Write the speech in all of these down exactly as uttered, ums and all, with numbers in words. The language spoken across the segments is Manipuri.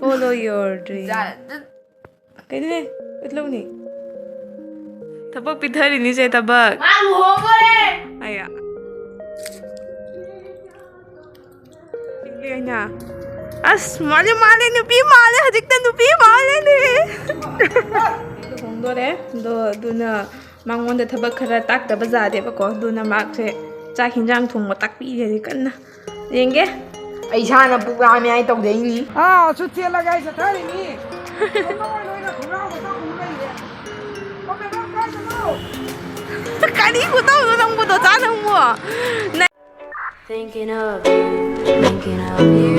Follow your dream. ꯀꯩꯅꯣꯍꯦ? ꯎꯠꯂꯧꯅꯤ꯫ ꯊꯕꯛ ꯄꯤꯊꯔꯤꯅꯤꯁꯦ, ꯊꯕꯛ꯫ ꯃꯥ ꯂꯨꯍꯣꯡꯗꯣꯔꯦ꯫ ꯑꯌꯥ꯫ ꯄꯤꯛꯂꯤ ꯑꯩꯅ꯫ ꯑꯁ, ꯃꯥꯜꯂꯦ, ꯃꯥꯜꯂꯦ, ꯅꯨꯄꯤ ꯃꯥꯜꯂꯦ, ꯍꯧꯖꯤꯛꯇ ꯅꯨꯄꯤ ꯃꯥꯜꯂꯦꯅꯦ꯫ ꯂꯨꯍꯣꯡꯗꯣꯔꯦ꯫ ꯑꯗꯣ ꯑꯗꯨꯅ ꯃꯉꯣꯟꯗ ꯊꯕꯛ ꯈꯔ ꯇꯥꯛꯇꯕ ꯌꯥꯗꯦꯕꯀꯣ꯫ ꯑꯗꯨꯅ ꯃꯥꯁꯦ ꯆꯥꯛ ꯍꯤꯟꯖꯥꯡ ꯊꯣꯡꯕ ꯇꯥꯛꯄꯤꯔꯦ ꯀꯟꯅ꯫ ꯌꯦꯡꯒꯦ꯫ ꯑꯩ ꯏꯁꯥꯅ ꯄꯨꯛ ꯂꯥꯝꯃꯦ ꯍꯥꯏ ꯇꯧꯖꯩꯅꯤ꯫ ꯑꯥ, ꯁꯨꯠ ꯁꯦꯠꯂꯒ ꯑꯩ ꯆꯠꯊꯔꯤꯅꯤ꯫ ꯂꯣꯏꯅ ꯈꯣꯡꯒ꯭ꯔꯥꯎ ꯈꯛꯇ ꯄꯨ ꯂꯩꯔꯦ꯫ ꯀꯔꯤ ꯈꯨꯇꯧꯅꯣ ꯅꯪꯕꯨ, ꯗꯣꯆꯥ ꯅꯪꯕꯨ? Thinking of you, thinking of you.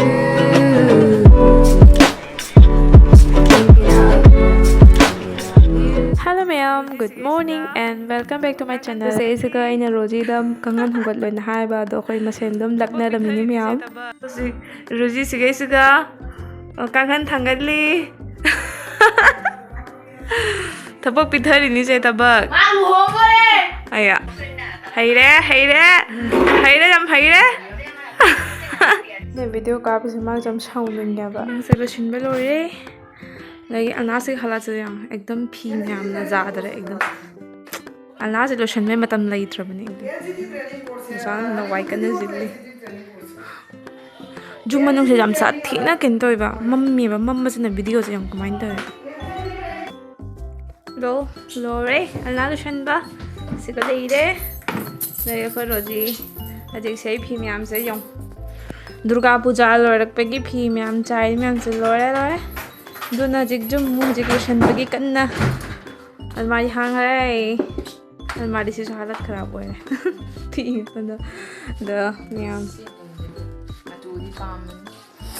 Hello ꯃꯌꯥꯝ, good morning and welcome back to my channel. ꯁꯤꯒ ꯑꯩꯅ ꯔꯣꯖꯤꯗ ꯀꯥꯡꯈꯟ ꯍꯣꯡꯒꯠꯂꯣꯅ ꯍꯥꯏꯕ, ꯑꯗꯣ ꯑꯩꯈꯣꯏ ꯃꯁꯦꯟ ꯑꯗꯨꯝ ꯂꯛꯅꯔꯝꯃꯤꯅꯤ ꯃꯌꯥꯝ꯫ ꯔꯣꯖꯤ ꯁꯤꯒꯩꯁꯤꯒ ꯀꯥꯡꯈꯟ ꯊꯥꯡꯒꯠꯂꯤ꯫ ꯊꯕꯛ ꯄꯤꯊꯔꯤꯅꯤꯁꯦ, ꯊꯕꯛ꯫ ꯃꯥ ꯂꯨꯍꯣꯡꯗꯣꯔꯦ꯫ ꯑꯌꯥ꯫ ꯍꯩꯔꯦ, ꯍꯩꯔꯦ꯫ ꯍꯩꯔꯦ, ꯌꯥꯝ ꯍꯩꯔꯦ꯫ ꯅ video ꯀꯥꯞꯄꯁꯦ ꯃꯥꯁꯦ ꯌꯥꯝ ꯁꯥꯎꯅꯤꯡꯉꯦꯕ꯫ ꯅꯪꯁꯦ ꯂꯣꯏꯁꯤꯟꯕ ꯂꯣꯏꯔꯦ꯫ ꯑꯗꯒꯤ ꯑꯅꯥꯁꯤꯒꯤ ꯍꯥꯂꯥꯠꯁꯦ ꯌꯥꯝ ꯑꯦꯛꯗꯝ ꯐꯤ ꯃꯌꯥꯝꯅ ꯌꯥꯗ꯭ꯔꯦ ꯑꯦꯛꯗꯝ꯫ ꯑꯅꯥꯁꯦ ꯂꯣꯏꯁꯤꯟꯕꯩ ꯃꯇꯝ ꯂꯩꯇ꯭ꯔꯕꯅꯦ ꯑꯦꯛꯗꯝ꯫ ꯑꯣꯖꯥꯅ ꯋꯥꯏ ꯀꯟꯅ ꯁꯤꯠꯂꯤ꯫ ꯌꯨꯝ ꯃꯅꯨꯡꯁꯦ ꯌꯥꯝ ꯁꯥꯊꯤꯅ ꯀꯩꯅꯣ ꯇꯧꯋꯦꯕ, ꯃꯝꯃꯦꯕ꯫ ꯃꯝꯕꯁꯤꯅ videoꯁꯦ ꯌꯥꯝ ꯀꯃꯥꯏꯅ ꯇꯧꯋꯦ꯫ ꯑꯗꯣ ꯂꯣꯏꯔꯦ ꯑꯅꯥ ꯂꯣꯏꯁꯟꯕ꯫ ꯁꯤꯒ ꯂꯩꯔꯦ꯫ ꯂꯩꯔꯦ ꯑꯩꯈꯣꯏ ꯔꯣꯖꯤ꯫ ꯍꯧꯖꯤꯛꯁꯦ ꯑꯩ ꯐꯤ ꯃꯌꯥꯝꯁꯦ ꯌꯦꯡꯉꯨ꯫ ꯗꯨꯔꯒꯥ ꯄꯨꯖꯥ ꯂꯣꯏꯔꯛꯄꯒꯤ ꯐꯤ ꯃꯌꯥꯝ ꯆꯥꯏ ꯃꯌꯥꯝꯁꯦ ꯂꯣꯏꯔꯦ, ꯂꯣꯏꯔꯦ꯫ ꯑꯗꯨꯅ ꯍꯧꯖꯤꯛ ꯌꯨꯝ ꯑꯃꯨꯛ ꯍꯧꯖꯤꯛ ꯂꯣꯏꯁꯟꯕꯒꯤ ꯀꯟꯅ ꯑꯜꯃꯥꯔꯤ ꯍꯥꯡꯈ꯭ꯔꯦ꯫ ꯑꯜꯃꯥꯔꯤꯁꯤꯁꯨ ꯍꯥꯂꯠ ꯈꯔꯥꯕ ꯑꯣꯏꯔꯦ꯫ ꯊꯤꯕꯗ꯫ ꯑꯗꯣ ꯃꯌꯥꯝ꯫ ꯃꯆꯨꯗꯤ ꯄꯥꯝꯕꯅꯤ꯫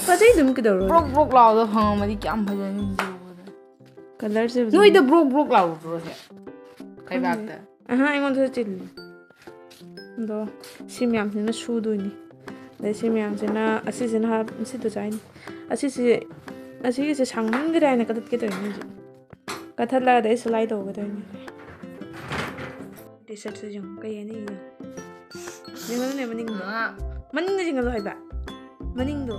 ꯐꯖꯩ ꯑꯗꯨꯝ, ꯀꯩꯗꯧꯔꯒꯦ? ꯕ꯭ꯔꯣꯛ ꯕ꯭ꯔꯣꯛ ꯂꯥꯎꯕꯗꯣ ꯐꯪꯉꯝꯃꯗꯤ ꯀꯌꯥꯝ ꯐꯖꯅꯤ ꯌꯦꯡꯉꯨꯗ꯫ ꯀꯂꯔꯁꯦ ꯐꯖꯩ꯫ ꯅꯣꯏꯗ ꯕ꯭ꯔꯣꯛ ꯕ꯭ꯔꯣꯛ ꯂꯥꯎꯕ꯭ꯔꯣ ꯁꯦ? ꯈꯩꯕꯥꯛꯇ? ꯑꯍꯥ, ꯑꯩꯉꯣꯟꯗꯁꯨ ꯆꯤꯜꯂꯤ꯫ ꯑꯗꯣ ꯁꯤ ꯃꯌꯥꯝꯁꯤꯅ ꯁꯨꯗꯣꯏꯅꯤ꯫ ꯑꯗꯩ ꯁꯤ ꯃꯌꯥꯝꯁꯤꯅ, ꯑꯁꯤꯁꯤꯅ ꯍꯥꯞ-, ꯁꯤ design, ꯑꯁꯤꯁꯤ, ꯑꯁꯤꯒꯤꯁꯦ ꯁꯥꯡꯃꯟꯈ꯭ꯔꯦ ꯍꯥꯏꯅ ꯀꯛꯊꯠꯀꯦ ꯇꯧꯔꯤꯅꯤ ꯍꯧꯖꯤꯛ꯫ ꯀꯛꯊꯠꯂꯒ ꯑꯗꯩ ꯁꯤꯂꯥꯏ ꯇꯧꯒꯗꯣꯏꯅꯤ꯫ T-shirtꯁꯦ ꯌꯦꯡꯉꯨ, ꯀꯩ ꯍꯥꯏꯅ ꯏꯅꯣ? ꯌꯦꯡꯍꯜꯂꯨꯅꯦ ꯃꯅꯤꯡꯗꯣ꯫ ꯑꯥ꯫ ꯃꯅꯤꯡꯗ ꯌꯦꯡꯍꯜꯂꯨ ꯍꯥꯏꯕ꯫ ꯃꯅꯤꯡꯗꯣ꯫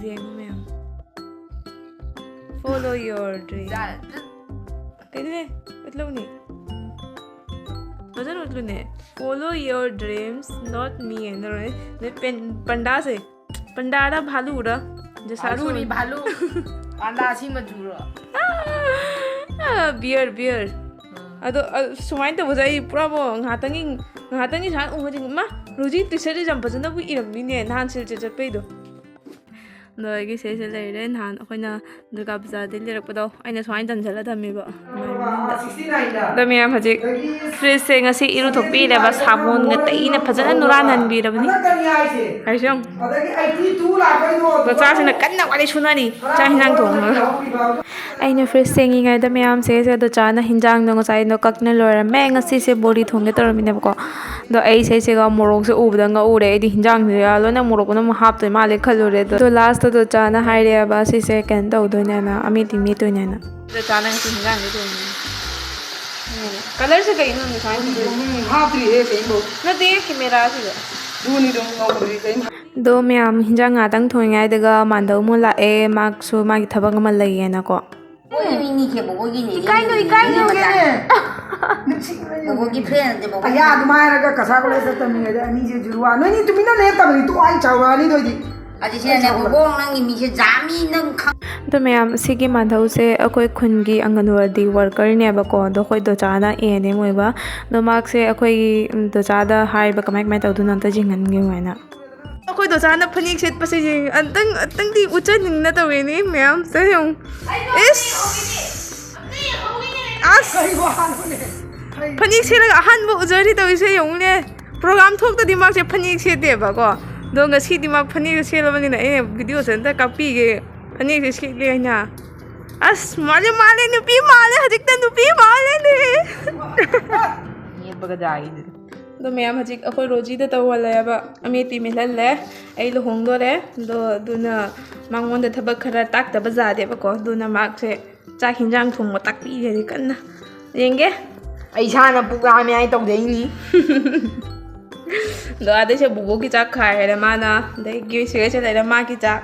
ꯌꯦꯡꯉꯨ ꯃꯌꯥꯝ꯫ Follow your dream. ꯀꯩꯅꯣꯅꯦ? ꯎꯠꯂꯧꯅꯦ꯫ ꯐꯖꯅ ꯎꯠꯂꯨꯅꯦ꯫ Follow your dreams, not me ꯍꯥꯏꯅ ꯂꯣꯏꯔꯦ꯫ ꯅꯣꯏ ꯄꯦꯟ-, ꯄꯟꯗꯥꯁꯦ꯫ ꯄꯟꯗꯥꯔ ꯚꯥꯂꯨꯔ? ꯖꯁꯥꯁꯨ ꯚꯥꯂꯨꯅꯤ, ꯚꯥꯂꯨ꯫ ꯄꯥꯟꯗꯥ ꯑꯁꯤ ꯃꯆꯨꯔꯣ? Beer, beer. ꯑꯗꯣ, ꯑ, ꯁꯨꯃꯥꯏꯅ ꯇꯧꯕꯁꯦ ꯑꯩ ꯄꯨꯔꯥ ꯃꯣ-, ꯉꯥꯏꯍꯥꯛꯇꯪꯒꯤ, ꯉꯥꯏꯍꯥꯛꯇꯪꯒꯤ ꯁꯨꯃꯥꯏꯅ ꯎꯕꯁꯦ, "ꯏꯃꯥ, ꯔꯣꯖꯤ ꯇꯤ ꯁꯔꯠꯁꯦ ꯌꯥꯝ ꯐꯖꯅꯕꯨ ꯏꯔꯝꯃꯤꯅꯦ ꯅꯍꯥꯟ ꯁꯤꯜ ꯆꯠꯄꯩꯗꯣ"꯫ ꯑꯗꯣ ꯑꯩꯒꯤ ꯁꯤꯁꯦ ꯂꯩꯔꯦ꯫ ꯅꯍꯥꯟ ꯑꯩꯈꯣꯏꯅ ꯗꯨꯔꯒꯥ ꯄꯨꯖꯥꯗꯒꯤ ꯂꯩꯔꯛꯄꯗꯣ ꯑꯩꯅ ꯁꯨꯃꯥꯏꯅ ꯆꯟꯁꯤꯜꯂ ꯊꯝꯃꯤꯕ꯫ ꯑꯗꯣ ꯃꯌꯥꯝ ꯍꯧꯖꯤꯛ ꯐ꯭ꯔꯤꯖꯁꯦ ꯉꯁꯤ ꯏꯔꯨꯊꯣꯛꯄꯤꯔꯦꯕ, ꯁꯥꯄꯣꯟꯒ ꯇꯩꯅ ꯐꯖꯅ ꯅꯨꯔꯥꯟꯍꯟꯕꯤꯔꯕꯅꯤ꯫ ꯍꯥꯏꯁꯦ ꯌꯦꯡꯉꯨ꯫ ꯃꯆꯥꯁꯤꯅ ꯀꯟꯅ ꯋꯥꯔꯤ ꯁꯨꯅꯔꯤ ꯆꯥꯛ ꯍꯤꯟꯖꯥꯡ ꯊꯣꯡꯉꯒ꯫ ꯑꯩꯅ ꯐ꯭ꯔꯤꯖ ꯁꯦꯡꯉꯤꯉꯩꯗ ꯃꯌꯥꯝꯁꯦ, ꯁꯦ ꯗꯣꯆꯥꯅ ꯍꯤꯟꯖꯥꯡꯗꯣ ꯉꯁꯥꯏꯗꯣ ꯀꯛꯅ ꯂꯣꯏꯔꯝꯃꯦ꯫ ꯉꯁꯤꯁꯦ ꯕꯣꯔꯤ ꯊꯣꯡꯒꯦ ꯇꯧꯔꯝꯃꯤꯅꯦꯕꯀꯣ꯫ ꯑꯗꯣ ꯑꯩ ꯁꯤꯁꯤꯒ ꯃꯣꯔꯣꯛꯁꯦ ꯎꯕꯗ ꯉꯛꯎꯔꯦ꯫ ꯑꯩꯗꯤ ꯍꯤꯟꯖꯥꯡꯁꯦ ꯂꯣꯏꯅ ꯃꯣꯔꯣꯛ ꯄꯨꯝꯅꯃꯛ ꯍꯥꯞꯇꯣꯏ ꯃꯥꯜꯂꯦ ꯈꯜꯂꯨꯔꯦ꯫ ꯑꯗꯣ, ꯑꯗꯣ ꯂꯥꯁꯇ ꯗꯣꯆꯥꯅ ꯍꯥꯏꯔꯛꯑꯦꯕ, ꯁꯤꯁꯦ ꯀꯩꯅꯣ ꯇꯧꯗꯣꯏꯅꯦꯅ, ꯑꯃꯦꯠꯄꯤ ꯃꯦꯠꯇꯣꯏꯅꯦꯅ꯫ ꯗꯣꯆꯥꯅ ꯉꯁꯤ ꯍꯤꯟꯖꯥꯡꯁꯦ ꯊꯣꯡꯉꯤꯅꯦ꯫ ꯀꯂꯔꯁꯦ ꯀꯩꯅꯣ ꯉꯁꯥꯏ? ꯎꯝ, ꯍꯥꯞꯇ꯭ꯔꯤꯍꯦ ꯀꯩꯝꯐꯥꯎ꯫ ꯅꯠꯇꯦ, ꯀꯦꯃꯦꯔꯥꯁꯤꯗ꯫ ꯑꯗꯨꯅꯤ ꯑꯗꯨꯝ ꯉꯧꯕꯗꯨꯗꯤ ꯀꯩꯝ ꯑꯗꯣ ꯃꯌꯥꯝ ꯍꯤꯟꯖꯥꯡ ꯉꯥꯛꯇꯪ ꯊꯣꯡꯉꯤꯉꯩꯗꯒ ꯃꯥꯟꯗꯧ ꯑꯃꯨꯛ ꯂꯥꯛꯑꯦ, ꯃꯥꯁꯨ ꯃꯥꯒꯤ ꯊꯕꯛ ꯑꯃ ꯂꯩꯌꯦꯅꯀꯣ꯫ ꯃꯣꯏꯒꯤ ꯃꯤꯅꯤ ꯁꯦ ꯕꯣꯕꯣꯒꯤꯅꯦ꯫ ꯏꯀꯥꯏꯅꯨ, ꯏꯀꯥꯏꯅꯨ꯫ ꯕꯣꯕꯣꯒꯤ ꯐ꯭ꯔꯦꯟ ꯅꯠꯇꯦ, ꯕꯣꯕꯣꯒꯤ ꯑꯌꯥ, ꯑꯗꯨꯝ ꯍꯥꯏꯔꯒ ꯀꯁꯥ ꯀꯣꯂꯦꯖ ꯆꯠꯇꯕꯅꯤꯉꯩꯗ ꯑꯅꯤꯁꯦ ꯖꯨꯔꯨꯋꯥ꯫ ꯅꯣꯏꯅꯤ ꯇꯨꯃꯤꯟꯅ ꯂꯦꯞꯇꯕꯅꯤ, ꯇꯣꯛꯑꯣ, ꯑꯩ ꯆꯥꯎꯔꯛꯑꯅꯤ ꯑꯗꯨ ꯑꯣꯏꯗꯤ꯫ ꯑꯗꯨ ꯁꯤꯅꯅꯦ, ꯕꯣꯕꯣ ꯅꯪꯒꯤ ꯃꯤꯁꯦ ꯖꯥꯃꯤ ꯅꯪ ꯈꯪ- ꯑꯗꯣ ꯃꯌꯥꯝ, ꯁꯤꯒꯤ ꯃꯥꯙꯧꯁꯦ ꯑꯩꯈꯣꯏ ꯈꯨꯟꯒꯤ ꯑꯪꯒꯟꯋꯥꯗꯤ ꯋꯥꯔꯀꯔꯅꯦꯕꯀꯣ꯫ ꯑꯗꯣ ꯑꯩꯈꯣꯏ ꯗꯣꯆꯥꯅ ꯑꯦ ꯑꯦꯟ ꯑꯦꯝ ꯑꯣꯏꯕ꯫ ꯑꯗꯣ ꯃꯍꯥꯛꯁꯦ ꯑꯩꯈꯣꯏꯒꯤ, ꯎꯝ, ꯗꯣꯆꯥꯗ ꯍꯥꯏꯕ ꯀꯃꯥꯏ ꯀꯃꯥꯏ ꯇꯧꯗꯣꯏꯅꯣ ꯑꯝꯇ ꯌꯦꯡꯍꯟꯒꯦ ꯍꯥꯏꯅ꯫ ꯑꯩꯈꯣꯏ ꯗꯣꯆꯥꯅ ꯐꯅꯦꯛ ꯁꯦꯠꯄꯁꯦ ꯌꯦꯡ-, ꯑꯝꯇꯪ, ꯑꯝꯇꯪꯗꯤ ꯎꯠꯆꯅꯤꯡꯅ ꯇꯧꯋꯦꯅꯦ ꯃꯌꯥꯝ꯫ ꯁꯦ ꯌꯦꯡꯉꯨ꯫ ꯏꯁ! ꯑꯁ! ꯐꯅꯦꯛ ꯁꯦꯠꯂꯒ ꯑꯍꯥꯟꯕ ꯎꯖꯔꯤ ꯇꯧꯔꯤꯁꯦ ꯌꯦꯡꯉꯨꯅꯦ꯫ ꯄ꯭ꯔꯣꯒ꯭ꯔꯥꯝ ꯊꯣꯛꯇꯗꯤ ꯃꯥꯁꯦ ꯐꯅꯦꯛ ꯁꯦꯠꯇꯦꯕꯀꯣ꯫ ꯑꯗꯣ ꯉꯁꯤꯗꯤ ꯃꯥ ꯐꯅꯦꯛ ꯁꯦꯠꯂꯕꯅꯤꯅ ꯑꯩꯅ ꯚꯤꯗꯤꯑꯣꯁꯦ ꯑꯝꯇ ꯀꯥꯞꯄꯤꯒꯦ꯫ ꯐꯅꯦꯛꯁꯦ ꯁꯦꯠꯂꯦ ꯍꯥꯏꯅ꯫ ꯑꯁ, ꯃꯥꯜꯂꯦ, ꯃꯥꯜꯂꯦ, ꯅꯨꯄꯤ ꯃꯥꯜꯂꯦ, ꯍꯧꯖꯤꯛꯇ ꯅꯨꯄꯤ ꯃꯥꯜꯂꯦꯅꯦ꯫ ꯌꯦꯞꯄꯒ ꯖꯥꯒꯤꯗꯨꯗꯤ꯫ ꯑꯗꯣ ꯃꯌꯥꯝ, ꯍꯧꯖꯤꯛ ꯑꯩꯈꯣꯏ ꯔꯣꯖꯤꯗ ꯇꯧꯍꯜꯂꯦꯕ, ꯑꯃꯦꯠꯄꯤ ꯃꯦꯠꯍꯜꯂꯦ꯫ ꯑꯩ ꯂꯨꯍꯣꯡꯗꯣꯔꯦ꯫ ꯑꯗꯣ ꯑꯗꯨꯅ ꯃꯉꯣꯟꯗ ꯊꯕꯛ ꯈꯔ ꯇꯥꯛꯇꯕ ꯌꯥꯗꯦꯕꯀꯣ꯫ ꯑꯗꯨꯅ ꯃꯍꯥꯛꯁꯦ ꯆꯥꯛ ꯍꯤꯟꯖꯥꯡ ꯊꯣꯡꯕ ꯇꯥꯛꯄꯤꯔꯦ ꯀꯟꯅ꯫ ꯌꯦꯡꯒꯦ꯫ ꯑꯩ ꯏꯁꯥꯅ ꯄꯨꯛ ꯂꯥꯝꯃꯦ ꯍꯥꯏ ꯇꯧꯖꯩꯅꯤ꯫ ꯑꯗꯣ ꯑꯗꯩꯁꯦ ꯕꯨꯕꯣꯛꯀꯤ ꯆꯥꯛ ꯈꯥꯏꯔꯦ ꯃꯥꯅ, ꯑꯗꯒꯤ ꯁꯤꯒꯩꯁꯦ ꯂꯩꯔꯦ ꯃꯥꯒꯤ ꯆꯥꯛ꯫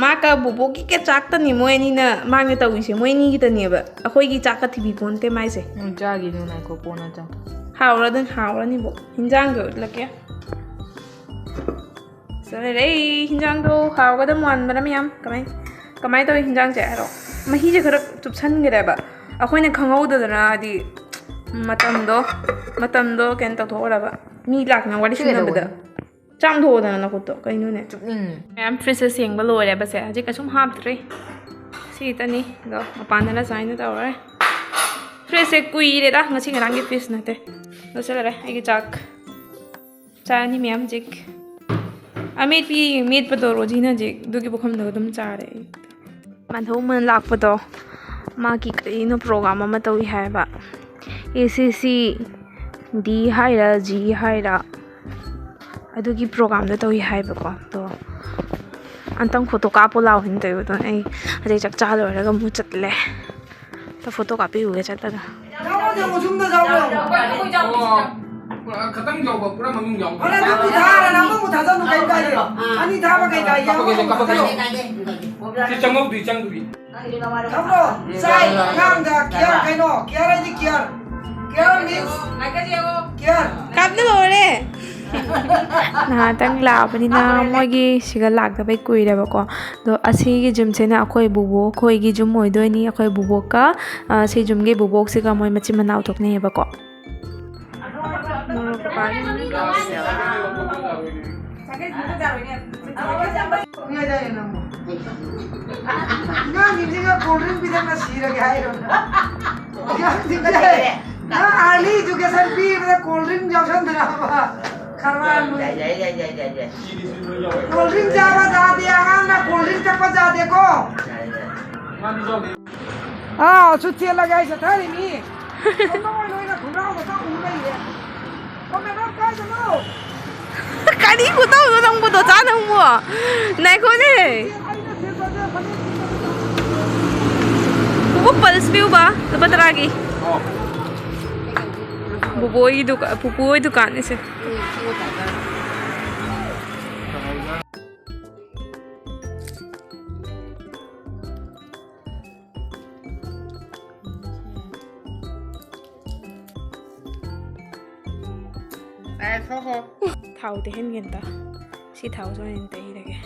ꯃꯥꯀ ꯕꯣꯕꯣꯛꯀꯤꯀ ꯆꯥꯛꯇꯅꯤ ꯃꯣꯏ ꯑꯅꯤꯅ ꯃꯥꯡꯗ ꯇꯧꯔꯤꯁꯦ, ꯃꯣꯏ ꯑꯅꯤꯒꯤꯇꯅꯦꯕ꯫ ꯑꯩꯈꯣꯏꯒꯤ ꯆꯥꯛꯀ ꯊꯤꯕꯤ ꯄꯣꯟꯇꯦ ꯃꯥꯏꯁꯦ꯫ ꯎꯝ, ꯆꯥꯒꯤꯅꯨ, ꯉꯥꯏꯈꯣ, ꯀꯣꯟꯅ ꯆꯥ꯫ ꯍꯥꯎꯔꯗꯣꯏꯅꯤ, ꯍꯥꯎꯔꯅꯤꯕꯣ꯫ ꯍꯤꯟꯖꯥꯡꯗꯣ ꯎꯠꯂꯛꯀꯦ꯫ ꯆꯠꯂꯦ, ꯍꯤꯟꯖꯥꯡꯗꯣ ꯍꯥꯎꯒꯗꯕ ꯃꯥꯟꯕꯅ ꯃꯌꯥꯝ꯫ ꯀꯃꯥꯏ ꯀꯃꯥꯏꯅ ꯇꯧꯋꯤ ꯍꯤꯟꯖꯥꯡꯁꯦ ꯍꯥꯏꯔꯣ? ꯃꯍꯤꯁꯦ ꯈꯔ ꯆꯨꯞꯁꯟꯈ꯭ꯔꯦꯕ꯫ ꯑꯩꯈꯣꯏꯅ ꯈꯪꯍꯧꯗꯗꯅ ꯍꯥꯏꯗꯤ ꯃꯇꯝꯗꯣ ꯃꯇꯝꯗꯣ ꯀꯩꯅꯣ ꯇꯧꯊꯣꯛꯎꯔꯕ꯫ ꯃꯤ ꯂꯥꯛꯅ ꯋꯥꯔꯤ ꯁꯤ ꯀꯩꯗꯧꯕꯅꯣ? ꯁꯤꯟꯅꯕꯗ꯫ ꯆꯥꯝꯊꯣꯛꯑꯣꯗꯅ ꯅꯈꯨꯠꯇꯣ, ꯀꯩꯅꯣꯅꯦ? ꯆꯨꯞꯅꯤꯡꯉꯦ꯫ ꯃꯌꯥꯝ ꯐ꯭ꯔꯤꯖꯁꯦ ꯁꯦꯡꯕ ꯂꯣꯏꯔꯦꯕꯁꯦ, ꯍꯧꯖꯤꯛ ꯀꯩꯁꯨꯝ ꯍꯥꯞꯇ꯭ꯔꯤ꯫ ꯁꯤꯇꯅꯤ ꯑꯗꯣ ꯃꯄꯥꯟꯗꯅ ꯁꯨꯃꯥꯏꯅ ꯇꯧꯔꯦ꯫ ꯐ꯭ꯔꯤꯖꯁꯦ ꯀꯨꯏꯔꯦꯗ, ꯉꯁꯤ ꯉꯔꯥꯡꯒꯤ ꯐ꯭ꯔꯤꯖ ꯅꯠꯇꯦ꯫ ꯂꯣꯏꯁꯤꯜꯂꯔꯦ ꯑꯩꯒꯤ ꯆꯥꯛ꯫ ꯆꯥꯔꯅꯤ ꯃꯌꯥꯝ ꯍꯧꯖꯤꯛ꯫ ꯑꯃꯦꯠꯄꯤ ꯃꯦꯠꯄꯗꯣ ꯔꯣꯖꯤꯅ ꯍꯧꯖꯤꯛ ꯑꯗꯨꯒꯤ ꯄꯨꯈꯝꯗꯣ ꯑꯗꯨꯝ ꯆꯥꯔꯦ ꯑꯩ꯫ ꯃꯥꯟꯊꯣꯛ ꯃꯟ ꯂꯥꯛꯄꯗꯣ ꯃꯥꯒꯤ ꯀꯔꯤꯅꯣ ꯄ꯭ꯔꯣꯒꯥꯝ ꯑꯃ ꯇꯧꯏ ꯍꯥꯏꯕ꯫ ꯑꯦ ꯁꯤ ꯁꯤ ꯗꯤ ꯍꯥꯏꯔ ꯖꯤ ꯍꯥꯏꯔ ꯑꯗꯨꯒꯤ ꯄ꯭ꯔꯣꯒꯥꯝꯗꯣ ꯇꯧꯏ ꯍꯥꯏꯕꯀꯣ꯫ ꯑꯗꯣ ꯑꯝꯇꯪ ꯐꯣꯇꯣ ꯀꯥꯞꯄꯣ ꯂꯥꯎ ꯍꯥꯏꯅ ꯇꯧꯏꯕ꯫ ꯑꯗꯣ ꯑꯩ ꯑꯗꯩ ꯆꯥꯛ ꯆꯥ ꯂꯣꯏꯔꯒ ꯑꯃꯨꯛ ꯆꯠꯂꯦ꯫ ꯐꯣꯇꯣ ꯀꯥꯞꯄꯤꯔꯨꯒꯦ ꯆꯠꯂꯒ꯫ ꯈꯇꯪ ꯌꯥꯎꯕ ꯄꯨꯔꯥ ꯃꯅꯨꯡ ꯌꯥꯎꯕ꯫ ꯍꯣꯔꯦꯟ ꯑꯃꯨꯛ ꯊꯥꯔ ꯑꯃꯨꯛ ꯊꯥꯖꯅꯨ ꯀꯩꯝ ꯀꯥꯏꯗꯦ꯫ ꯑꯅꯤ ꯊꯥꯕ ꯀꯩ ꯀꯥꯏꯒꯦ? ꯀꯥꯞꯄꯛꯀꯦꯁꯦ, ꯀꯥꯞꯄꯛꯀꯦꯁꯦ꯫ ꯁꯤ ꯆꯪꯍꯧꯗ꯭ꯔꯤ, ꯆꯪꯗ꯭ꯔꯤ꯫ ꯊꯝꯃꯣ꯫ ꯆꯥꯏ ꯑꯉꯥꯡꯗ ꯀꯤꯌꯥꯔ ꯀꯩꯅꯣ? ꯀꯤꯌꯥꯔ ꯍꯥꯏꯗꯤ ꯀꯤꯌꯥꯔ꯫ ꯀꯤꯌꯥꯔ ꯃꯤꯟꯁ ꯀꯤꯌꯥꯔ꯫ ꯀꯥꯞꯅ ꯂꯣꯏꯔꯦ꯫ ꯅꯍꯥꯟꯇꯪ ꯂꯥꯛꯑꯕꯅꯤꯅ ꯃꯣꯏꯒꯤ ꯁꯤꯒ ꯂꯥꯛꯇꯕꯩ ꯀꯨꯏꯔꯦꯕꯀꯣ꯫ ꯑꯗꯣ ꯑꯁꯤꯒꯤ ꯖꯤꯝꯁꯤꯅ ꯑꯩꯈꯣꯏ ꯕꯨꯕꯣꯛ ꯈꯣꯏꯒꯤ ꯖꯤꯝ ꯑꯣꯏꯗꯣꯏꯅꯤ꯫ ꯑꯩꯈꯣꯏ ꯕꯨꯕꯣꯛꯀ ꯁꯤ ꯖꯤꯝꯒꯤ ꯕꯨꯕꯣꯛꯁꯤꯒ ꯃꯣꯏ ꯃꯆꯤꯟ ꯃꯅꯥꯎ ꯊꯣꯛꯅꯩꯌꯦꯕꯀꯣ꯫ ꯑꯉꯥꯡꯁꯤꯡꯁꯤꯒ ꯀꯣꯜ ꯗ꯭ꯔꯤꯡ ꯄꯤꯊꯛꯅ ꯁꯤꯔꯒꯦ ꯍꯥꯏꯔꯣ? ꯑꯉꯥꯡꯁꯤꯡꯁꯦ ꯅꯪ ꯑꯥꯔꯂꯤ ꯏꯗꯨꯀꯦꯁꯟ ꯄꯤꯕꯗ ꯀꯣꯜ ꯗ꯭ꯔꯤꯡ ꯌꯥꯎꯁꯟꯗꯅꯕ ꯈꯔ ꯀꯣꯜ ꯗ꯭ꯔꯤꯡ ꯆꯥꯕ ꯌꯥꯗꯦ, ꯑꯉꯥꯡꯅ ꯀꯣꯜ ꯗ꯭ꯔꯤꯡ ꯊꯛꯄ ꯌꯥꯗꯦꯀꯣ꯫ ꯑꯥ ꯁꯨ ꯆꯦꯜꯂꯒꯦ ꯑꯩ ꯆꯠꯊꯔꯤꯃꯤ꯫ ꯀꯃꯥꯏꯅ ꯅꯣꯏꯅ ꯈꯣꯡꯒ꯭ꯔꯥꯎ ꯃꯆꯥ ꯎ ꯂꯩꯔꯦ? ꯀꯣꯃꯦꯔꯣ ꯀꯥꯏꯗꯅꯣ? ꯀꯔꯤ ꯈꯨꯇꯧꯅꯣ ꯅꯪꯕꯨ ꯗꯣꯆꯥ ꯅꯪꯕꯨ? ꯉꯥꯏꯈꯣꯅꯦ꯫ ꯕꯨꯕꯨ ꯄꯜꯁ ꯄꯤꯌꯨꯕ ꯂꯨꯄꯥ ꯇꯔꯥꯒꯤ꯫ ꯕꯨꯕꯣꯏꯒꯤ ꯗꯨꯀꯥꯟ, ꯄꯨꯄꯨ ꯍꯣꯏ ꯗꯨꯀꯥꯟꯅꯤꯁꯦ꯫ ꯊꯥꯎ ꯇꯩꯍꯟꯒꯦ ꯑꯝꯇ꯫ ꯁꯤ ꯊꯥꯎꯁꯦ ꯑꯣꯏꯅ ꯇꯩꯔꯒꯦ꯫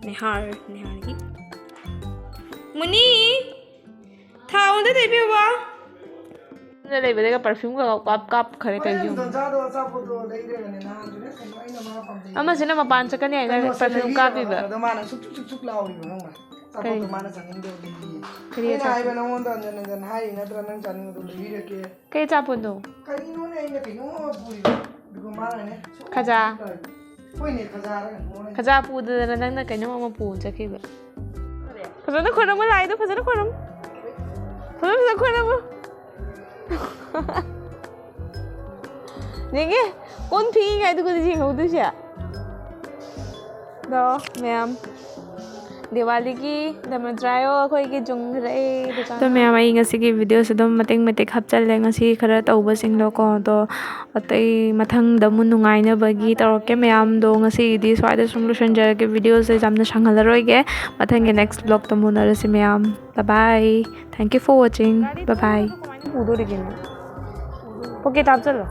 ꯅꯤꯍꯥꯔ, ꯅꯤꯍꯥꯔꯒꯤ꯫ ꯃꯨꯅꯤ! ꯊꯥꯎ ꯑꯝꯇ ꯇꯩꯕꯤꯌꯨꯕ꯫ ꯌꯨꯝꯗ ꯂꯩꯕꯗꯒ perfume ꯒ ꯀꯥꯞ ꯀꯥꯞꯈ꯭ꯔꯦ ꯇꯧꯏꯁꯦ ꯌꯦꯡꯉꯨ꯫ ꯗꯣꯟꯆꯥꯗꯣ ꯑꯆꯥꯄꯣꯠꯇꯣ ꯂꯩꯔꯒꯅꯦ ꯅꯍꯥꯟꯁꯨꯅꯦ ꯀꯩꯅꯣ ꯑꯩꯅ ꯃꯥ ꯄꯥꯝꯖꯩ꯫ ꯑꯃꯁꯤꯅ ꯃꯄꯥꯟ ꯆꯠꯀꯅꯤ ꯍꯥꯏꯅ perfume ꯀꯥꯞꯄꯤꯕ꯫ ꯑꯗꯣ ꯃꯥꯅ ꯁꯨꯛ ꯁꯨꯛ ꯁꯨꯛ ꯁꯨꯛ ꯂꯥꯎꯔꯤꯕ ꯈꯪꯕ꯭ꯔꯥ? ꯑꯆꯥꯄꯣꯠꯇꯣ ꯀꯔꯤ? ꯃꯥꯅ ꯆꯥꯅꯤꯡꯗꯕꯒꯤ꯫ ꯀꯔꯤ ꯑꯩꯅ ꯑꯆꯥꯄꯣꯠ? ꯍꯥꯏꯕ ꯅꯉꯣꯟꯗ ꯑꯟꯖꯟ ꯑꯟꯖꯟ ꯍꯥꯏꯔꯤ ꯅꯠꯇ꯭ꯔꯥ ꯅꯪ ꯆꯥꯅꯤꯡꯕꯗꯣ ꯂꯩꯕꯤꯔꯛꯀꯦ꯫ ꯀꯩ ꯑꯆꯥꯄꯣꯠꯅꯣ? ꯀꯔꯤꯅꯣꯅꯦ ꯑꯩꯅ ꯀꯩꯅꯣꯝ ꯑꯃ ꯄꯨꯔꯤꯕ꯫ ꯑꯗꯨꯒ ꯃꯥꯅꯅꯦ ꯁꯨꯛ ꯈꯖꯥ꯫ ꯁꯨꯛ ꯂꯥꯎꯔꯤꯕ꯫ ꯍꯣꯏꯅꯦ, ꯈꯖꯥꯔ ꯀꯩꯅꯣ꯫ ꯈꯖꯥ ꯄꯨꯗꯗꯅ ꯅꯪꯅ ꯀꯩꯅꯣꯝ ꯑꯃ ꯄꯨ ꯆꯠꯈꯤꯕ꯫ ꯐꯖꯅ ꯈꯣꯏꯔꯝꯃꯨ, ꯂꯥꯏꯗꯣ ꯐꯖꯅ ꯈꯣꯏꯔꯝꯃꯨ꯫ ꯐꯖꯅ, ꯐꯖꯅ ꯈꯣꯏꯔꯝꯃꯨ꯫ ꯌꯦꯡꯒꯦ, ꯀꯣꯟ ꯐꯦꯡꯉꯤꯉꯥꯏꯗꯨꯒꯗꯤ ꯌꯦꯡꯍꯧꯗꯣꯏꯁꯦ꯫ ꯑꯗꯣ ꯃꯌꯥꯝ, ꯗꯤꯋꯥꯂꯤꯒꯤ ꯗꯃꯗ꯭ꯔꯥꯌꯣ ꯑꯩꯈꯣꯏꯒꯤ ꯖꯨꯡꯈ꯭ꯔꯦ ꯗꯨꯀꯥꯟ꯫ ꯑꯗꯣ ꯃꯌꯥꯝ, ꯑꯩ ꯉꯁꯤꯒꯤ video ꯁꯦ ꯑꯗꯨꯝ ꯃꯇꯦꯛ ꯃꯇꯦꯛ ꯍꯥꯞꯆꯜꯂꯦ ꯉꯁꯤ ꯈꯔ ꯇꯧꯕꯁꯤꯡꯗꯣꯀꯣ꯫ ꯑꯗꯣ ꯑꯇꯩ ꯃꯊꯪꯗ ꯑꯃꯨꯛ ꯅꯨꯡꯉꯥꯏꯅꯕꯒꯤ ꯇꯧꯔꯛꯀꯦ ꯃꯌꯥꯝꯗꯣ꯫ ꯉꯁꯤꯒꯤꯗꯤ ꯁ꯭ꯋꯥꯏꯗ ꯁꯨꯝ ꯂꯣꯏꯁꯤꯟꯖꯔꯒꯦ video ꯁꯦ, ꯌꯥꯝꯅ ꯁꯥꯡꯍꯜꯂꯔꯣꯏꯒꯦ꯫ ꯃꯊꯪꯒꯤ next vlog ꯇ ꯑꯃꯨꯛ ꯎꯅꯔꯁꯤ ꯃꯌꯥꯝ꯫ Bye bye. Thank you for watching. Bye bye. ꯎꯗꯣꯔꯤꯒꯦꯅꯦ꯫ Pocket ꯍꯥꯞꯆꯜꯂꯣ꯫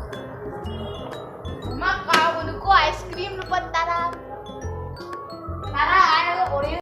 ꯃꯥ ꯀꯥꯎꯒꯅꯨꯀꯣ, ice cream ꯂꯨꯄꯥ ꯇꯔꯥ꯫ ꯇꯔꯥ